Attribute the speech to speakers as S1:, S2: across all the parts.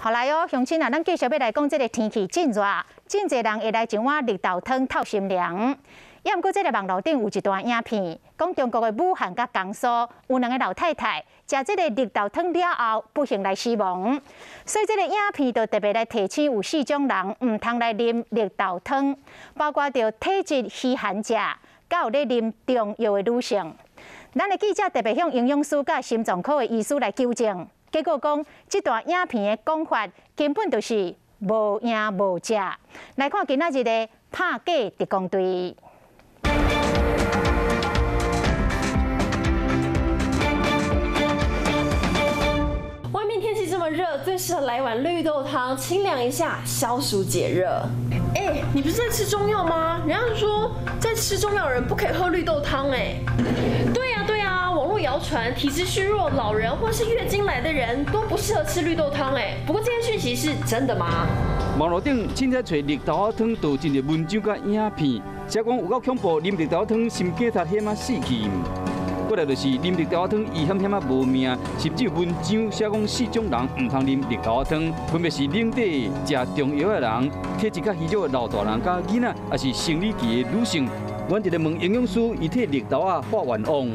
S1: 好來哦，鄉親啊，咱繼續欲來講這个天氣真熱，真濟人會來一碗綠豆湯透心涼。也毋過，這个網路頂有一段影片，講中國的武漢佮江蘇有兩个老太太食這个綠豆湯了後，不幸來死亡。所以這个影片就特別來提醒有四種人毋通來啉綠豆湯，包括著體質虛寒者，佮有咧啉中藥的女性。咱的記者特別向營養師佮心臟科的醫師來求證。結果講，這段影片的講法根本就是無影無跡。來看今仔日的拍假特工隊。
S2: 外面天氣這麼熱，最適合來碗綠豆湯，清涼一下，消暑解熱。哎，你不是在吃中藥嗎？人家說在吃中藥的人不可以喝綠豆湯。哎，對呀對呀，網絡謠傳體質虛弱、老人或是月經來的人都不適合吃綠豆湯。哎，不過這些訊息是真的嗎？
S3: 網路頂凊彩揣綠豆仔湯，就真濟文章佮影片，寫講有夠恐怖，啉綠豆仔湯心肌塌險仔死去。過來就是啉綠豆仔湯，伊險險仔無命，甚至有文章寫講四種人毋通啉綠豆仔湯，分別是冷底食中藥的人、體質較虛弱的老大人、佮囡仔，抑是生理期的女性。阮一个問營養師，伊替綠豆仔發願望。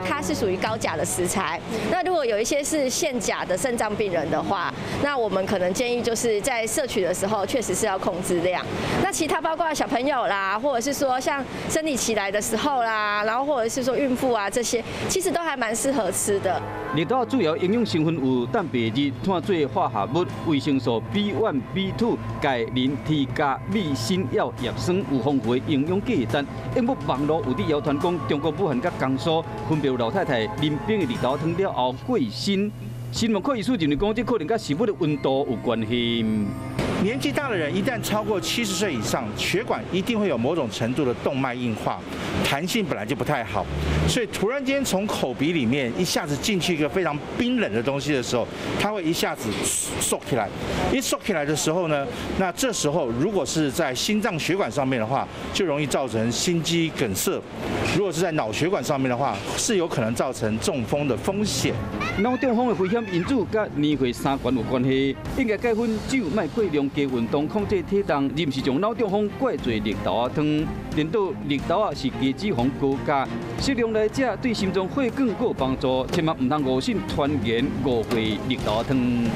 S4: 它是屬於高鉀的食材。那如果有一些是限鉀的腎臟病人的話，那我們可能建議就是在攝取的時候，確實是要控制量。那其他包括小朋友啦，或者是說像生理期來的時候啦，然後或者是說孕婦啊這些，其實都還蠻適合吃的。
S3: 綠豆主要營養成分有蛋白質、碳水化合物、維生素 B1、B2、鈣、磷、鐵、鉀、鎂、鋅、葉葉酸，有豐富的營養價值。因為網路有佇謠傳講，中國武漢佮江蘇分別有老太太啉冰的綠豆湯了後過身，新聞科醫師認為講，這可能佮食物的溫度有關係。
S5: 年紀大的人一旦超過70歲以上，血管一定會有某種程度的動脈硬化，彈性本來就不太好，所以突然間從口鼻裡面一下子進去一個非常冰冷的東西的時候，它會一下子縮起來。一縮起來的時候呢，那這時候如果是在心臟血管上面的話，就容易造成心肌梗塞；如果是在腦血管上面的話，是有可能造成中風的風險。
S3: 腦中風的危險因子佮年歲三懸有關係，應該戒薰酒，莫過量加運動，控制體重，而毋是將腦中風怪罪綠豆仔湯。顛倒綠豆仔是低脂肪高鉀，適量來食對心臟血管閣有幫助，千萬毋通誤信傳言誤會綠豆仔湯。